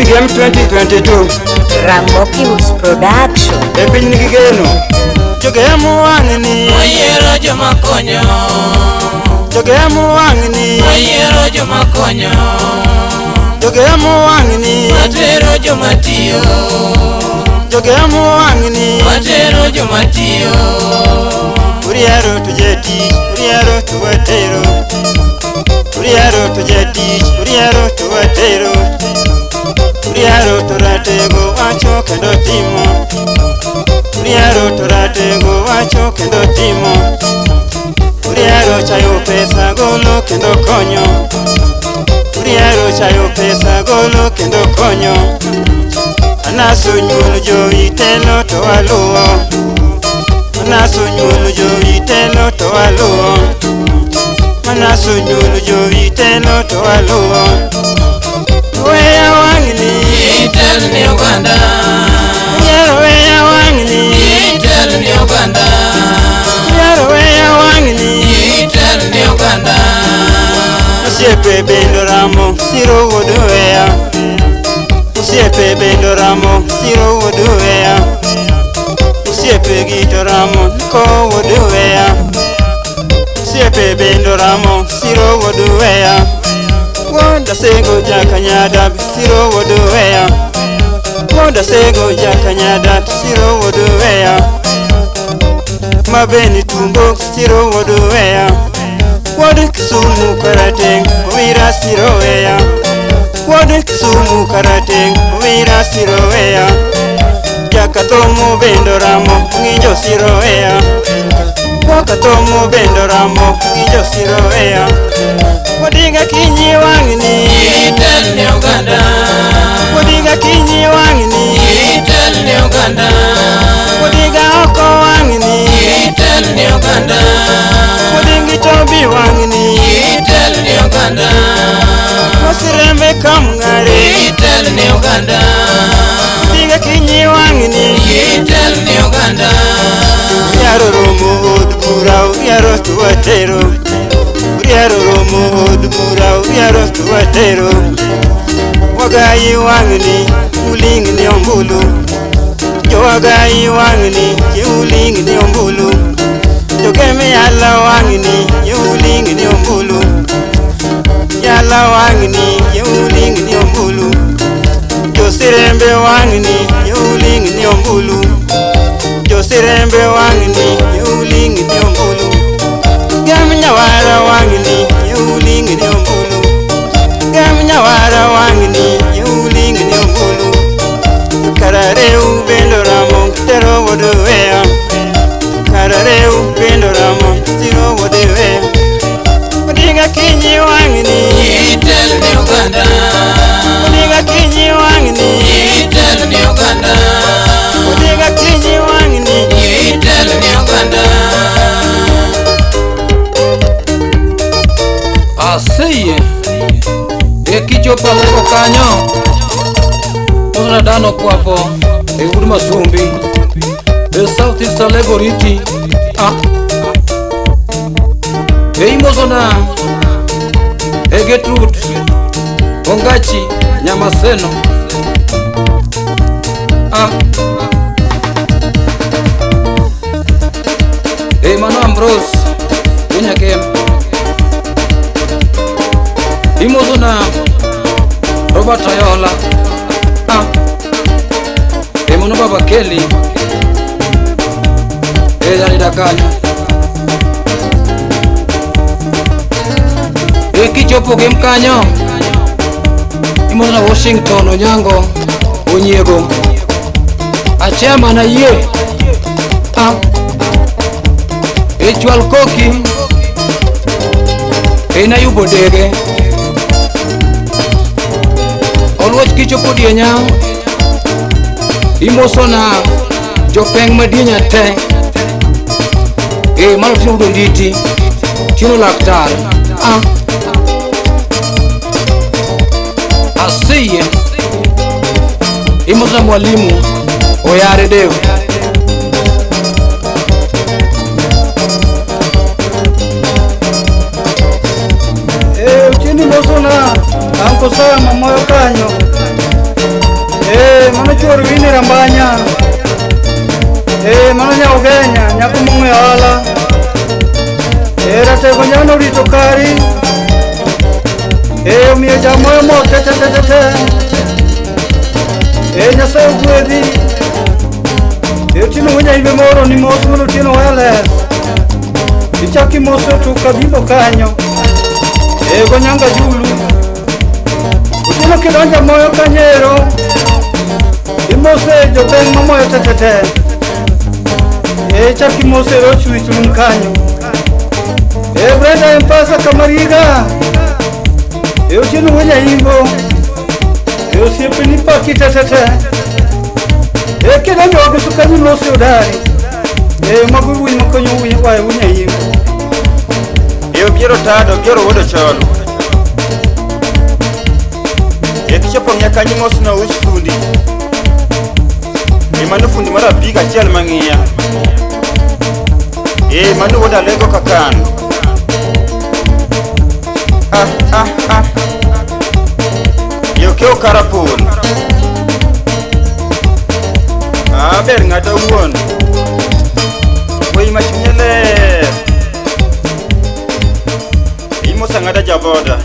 Gem 2022 Ramogi Woods Production. E piny nigi geno. Jogem wang'ni. Wayiero joma konyo. Jogem wang'ni. Wayiero joma konyo. Jogem wang'ni. Watero joma tiyo. Jogem wang'ni. Watero joma tiyo. Uriero to jatich, uriero to watero. Uriero to jatich, uriero to watero. Uriero to ratego wacho kendo timo. Uriero to ratego wacho kendo timo. Uriero chayo pesa golo kendo konyo. Uriero chayo pesa golo kendo konyo. Anaso nyuolo jowi telo to waluwo. Anaso nyuolo jowi telo to waluwo. Anaso nyuolo jowi telo to waluwo. Weya wang'ni. Itel ni oganda. Uriero weya wang'ni. Itel ni oganda. Uriero weya wang'ni. Itel ni oganda. Osiepe bende ramo siro wuod weya. Osiepe bende ramo siro wuod weya. Osiepe gi to ramo ko wuod weya. Osiepe bende ramo siro wuod weya. Wuod Asego Jakanyada siro wuod weya. Wuod Asego Jakanyada siro wuod weya. Mabeni tumbo siro wuod weya. Wuod Kisumu karateng' owira siro weya. Wuod Kisumu karateng' owira siro weya. Jakathomo bende ramo ng'injo siro weya. Wakathomo bende ramo ng'injo siro weya. Odinga kinyi wang'ni. Itel ni oganda. Odinga kinyi wang'ni. Itel ni oganda. Odinga oko wang'ni. Itel ni oganda. Odingi tobi wang'ni. Itel ni oganda. Osirembe kamng'are. Itel ni oganda. Odinga kinyi wang'ni. Itel ni oganda. Uriero romo od bura, uriero to watero. Uriero romo od bura, uriero to watero. Wagai wang'ni, uling' ni ombulu. Jowagai wang'ni, uling' ni ombulu. Jogem yala wang'ni, uling' ni ombulu. Yala wang'ni, uling' ni ombulu. Josirembe wang'ni, uling' ni ombulu. Josirembe wang'ni, uling' ni ombulu. Gem nyawara wang'ni, uling' ni ombulu. Gem nyawara wang'ni, uling' ni ombulu. Karareu bende ramo tero wuod weya. Karareu bende ramo siro wuod weya. Odinga kinyi wang'ni. Itel ni oganda. Odinga kinyi wang'ni. Itel ni oganda. Odinga kinyi wang'ni. Itel ni oganda. Aseye e kichopo alego kanyo Osna dano kwapo e ud Masumbi The South East Alego riti. Ah. E imosona e Gertrude Ongachi Nyamaseno. Ah. E mano Ambrose Unyakem. Imosona Robert Ayola. Ah. E mano Baba Kelly. E Janida kanyo. E kichopo gem kanyo imosona Washington Onyango Onyiego. Achema na yie. Ah. E chwal koki. E nayubo dege. Oluoch kichopo dienya imosona jopeng' madienya te. E mano tino udo nditi tino laktar. Ah. Aseye imosona mwalimu Oyare Deo. E uchini mosona Anko Sama moyo kanyo. Jambanya. Mano nya Ugenya, nyako mong'e ohala. Ratego nyano rito kari. Omiyo jamoyo mor te te te te te. Nyasaye ogwedhi. Otieno wuod moro ni mos mondo Otieno Wireless. Ichak imoso to Kadimbo kanyo. Gonyanga Julu. Otieno kidonjo moyo kanyo ero. Imose jopeng' mamoyo te te te. Ichak imose Rochwich lum kanyo. Brenda Mpasa Kamariga. Otieno wuod Nyaimbo. Osiepeni paki te te te. Kidonjo Wagisu kanyo imose Odari. Mago wuoyi makonyo wayo wuod Nyaimbo. Obiero Tado, Obiero wuod Ocholo. Kichopo ng'iya kanyo imosna us fundi. Mano fundi mar apiko achiel mang'iya. Mano wuod Alego Kakan. Okewo Karapon. Ber ng'ata wuon. Wuoyi ma chunye ler. Imoso ang'ata jaboda.